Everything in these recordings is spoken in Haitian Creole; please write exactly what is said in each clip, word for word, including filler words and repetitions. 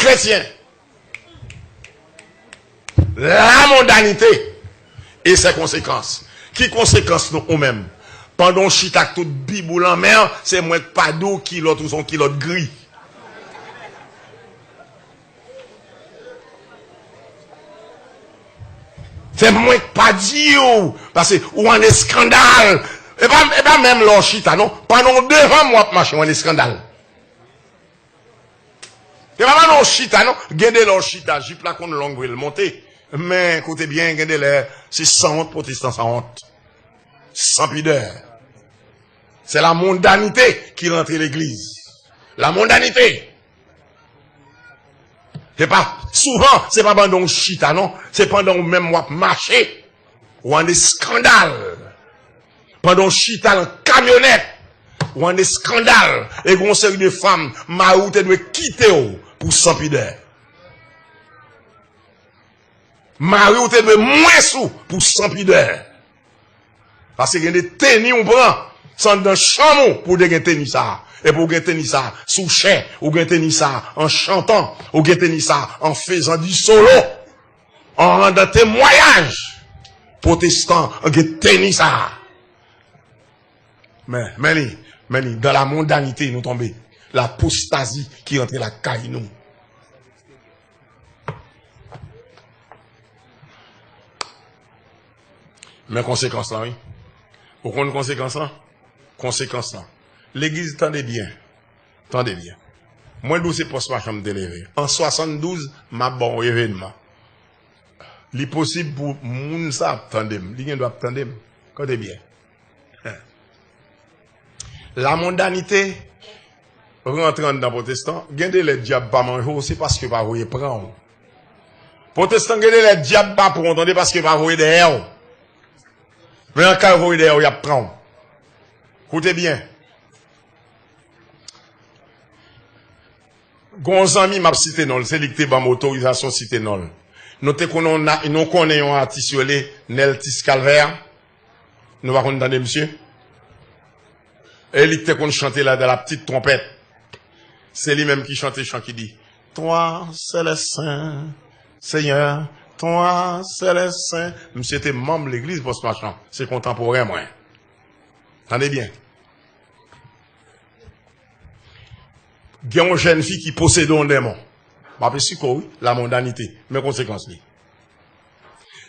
Kretyen. La mondanite et ses conséquences. Ki konsekans nou ou menm? Pandan w chita ak tout bib ou lan men, se mwen k pa di w kilòt ou se yon kilòt gri. Se mwen k pa di w, paske ou an eskandal. E pa, e pa menm lè w chita, non. Pandan w devan m, w ap mache, w an eskandal. Se pa pandan w chita, non. Gen de lè w chita, jip la konn long vre, l monte. Men, koute byen, gen de lè, se sanwont, pwotestan sanwont. San pidè. Se la mondanite ki rantre legliz. La mondanite. Se pa, souvan, se pa pandan w chita, non. Se pandan w menm w ap mache. Ou an eskandal. Pandan w chita nan kamyonèt, ou an eskandal. E gen yon seri de fanm, mari w te dwe kite w pou san pidè. Mari w te dwe mwens ou pou san pidè. Paske gen de teni w pran, se anndan chanm ou pou w te gen teni sa a. E pou w gen teni sa a sou chè, ou gen teni sa a an chantan, ou gen teni sa a an fezan di solo, an randan temwayaj. Pwotestan gen teni sa a. Men, men li, men li, dans la mondanité nou tonbe. Lapostazi ki rantre lakay nou. Men konsekans lan, wi. Ou konn konsekans lan? Konsekans lan. Legliz, tande byen. Tande byen. Mwen di w se pòs machan m te leve. An swasanndouz, m ap ba w yon evenman. Li posib pou moun sa ap tande m. Li gen dwa ap tande m. Koute byen. Lamondanite rantre anndan pwotestan. Gen de lè dyab pa manje w, se paske yo pa voye pran w. Pwotestan, gen de lè dyab pa pran w, tande, paske yo pa voye dèyè w. Men an ka yo voye dèyè w, y ap pran w. Koute byen. Gon zanmi m ap site non l, se li ki te ban m otorizasyon site non l. Nou te konnen yon a-, nou konnen yon atis yo rele Neltis Calvaire. Nou pa konn tande misye? E li ki te konn chante la dans la petite trompette. Se li menm ki chante chan ki di, Toi seul est saint, Seigneur, toi seul est saint. Misye te manm legliz Pòs Machan. Se kontanporen mwen. Tande byen. Gen yon jèn fi ki posede yon denmon. M ap esplike w, wi, lamondanite. Men konsekans li.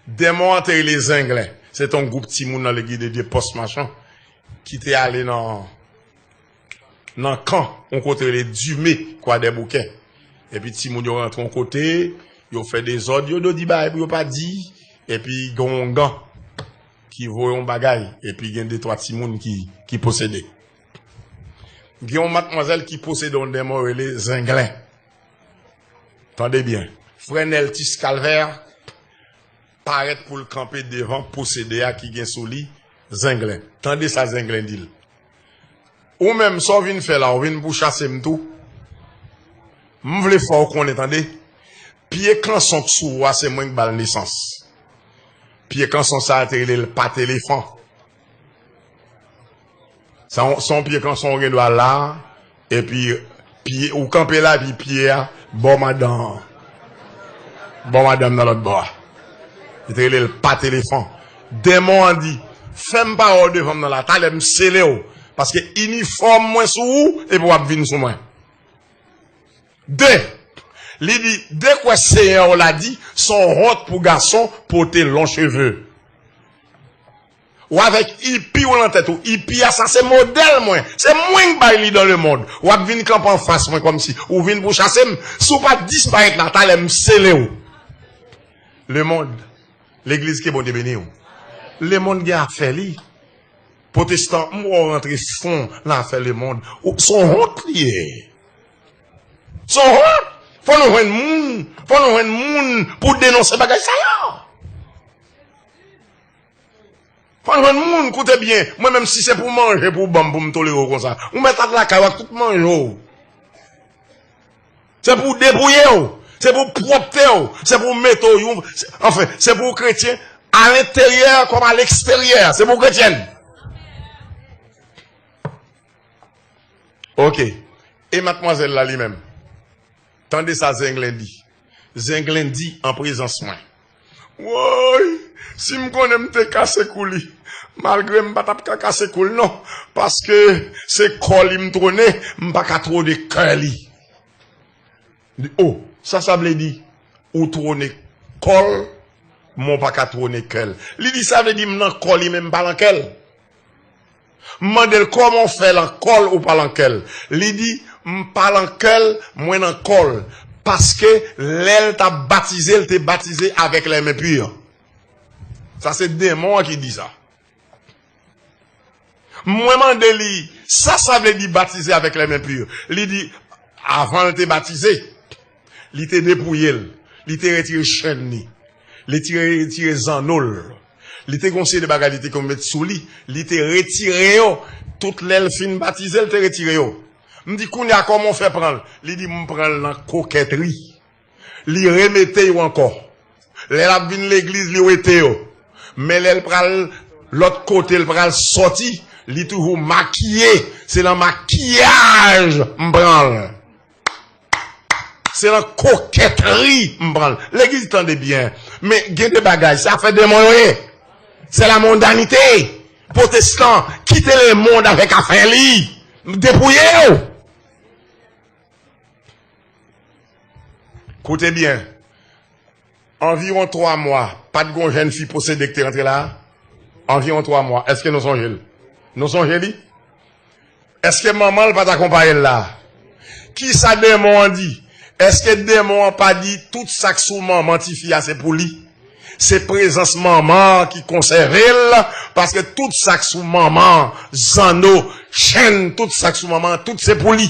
Denmon an te rele Zenglen. Se te yon gwoup timoun nan legliz de Dye Pòs Machan ki te ale nan, nan kan, yon kote rele Dime, Kwadèboukè. Epi timoun yo rantre yon kote, yo fè dezòd, yo di bagay pou yo pa di, epi gen yon ongan ki voye yon bagay, epi gen de twa timoun ki, ki posede. Gen yon matmwazèl ki posede yon denmon rele Zenglen. Tande byen. Frè Neltis Calvaire parèt pou l kanpe devan posede a ki gen sou li Zenglen. Tande sa Zenglen di l. Ou menm, sa w vin fè la, ou vin pou chase m tou? M vle fè w konnen, tande. Pye kanson k sou ou a, se mwen k ba l nesans. Pye kanson sa a te rele l Patelefan. Se yon, se yon pye kanson ou gen dwa la, epi pye, ou kanpe la, epi pye a bò madan, bò madanm nan lòt bò a. Li te rele l Patelefan. Denmon an di, fè m pa wè w devan m nan la, talè m sele w, paske inifòm mwen sou ou, epi w ap vin sou mwen. De, li di, de kwè Seyè w la di, se yon wont pou gason pote lon cheve. Ou avèk ipi w lan tèt ou. Ipi a, sa se modèl mwen. Se mwen k bay li dans le monde. W ap vin kanpe anfas mwen kòmsi ou vin pou chase m. Si w pa disparèt la, talè m sele w. Lemonn, legliz, ke Bondye beni w. Lemonn gen afè li. Pwotestan, m wè w rantre fon nan afè lemonn. Ou, se yon wont li ye. Se yon wont. Fò nou jwenn moun, fò nou jwenn moun pou denonse bagay sa yo. Fò n jwenn moun, koute byen. Mwen menm, si se pou manje pou w ban m, pou m tolere w konsa, ou mèt al lakay ou ak tout manje w. Se pou w debouye w. Se pou w pwòpte w. Se pou w mete w yon, se, anfen, se pou w kretyen a lenteryè kòm a leksteryè. Se pou w kretyèn. Ok. E matmwazèl la li menm? Tande sa Zenglen di. Zenglen di an prezans mwen. Woy, si m konnen m te kase kou li, malgre m pa t ap ka kase kou l non, paske se kò li m twone, m pa ka twone kè li. Li di, o, sa sa vle di? Ou twone kò l, men w pa ka twone kè l. Li di, sa vle di m nan kò li, men m pa nan kè l. M mande l, kòman w fè nan kò l, ou pa nan kè l? Li di, m pa nan kè l, mwen nan kò l. Paske lè l t ap batize, l te batize avèk lè men pi. Sa se demon an ki di sa. Mwen mande li, sa sa vle di batize avèk lè men pi? Li di, avan l te batize, li te depouye l, li te retire chenn li, li te retire zanno l, li te gon seri de bagay li te konn met sou li, li te retire yo. Tout lè l fin batize, l te retire yo. M di, kounye a, kòman w fè pran l? Li di, m pran l nan kokètri. Li remete yo ankò. Lè l ap vin legliz, li wete yo. Men lè l pral lòt kote, l pral sòti, li toujou makiye. Se nan makiyaj m pran l. Se nan kokètri m pran l. Legliz, tande byen. Men gen de bagay, se afè demon yo ye. Se la mondanite. Pwotestan, kite lemonn avèk afè li. Depouye yo. Koute byen. Anviwon twa mwa, pa t gon jèn fi posede ki te rantre la a? Anviwon twa mwa. Èske nou sonje l? Nou sonje li? Èske manman l pa t akonpaye l la a? Kisa demon an di? Èske demon an pa di tout sa k sou manman tifi a se pou li? Se prezans manman an ki konsève l, paske tout sa k sou manman an, zanno, chenn, tout sa k sou manman an, tout se pou li.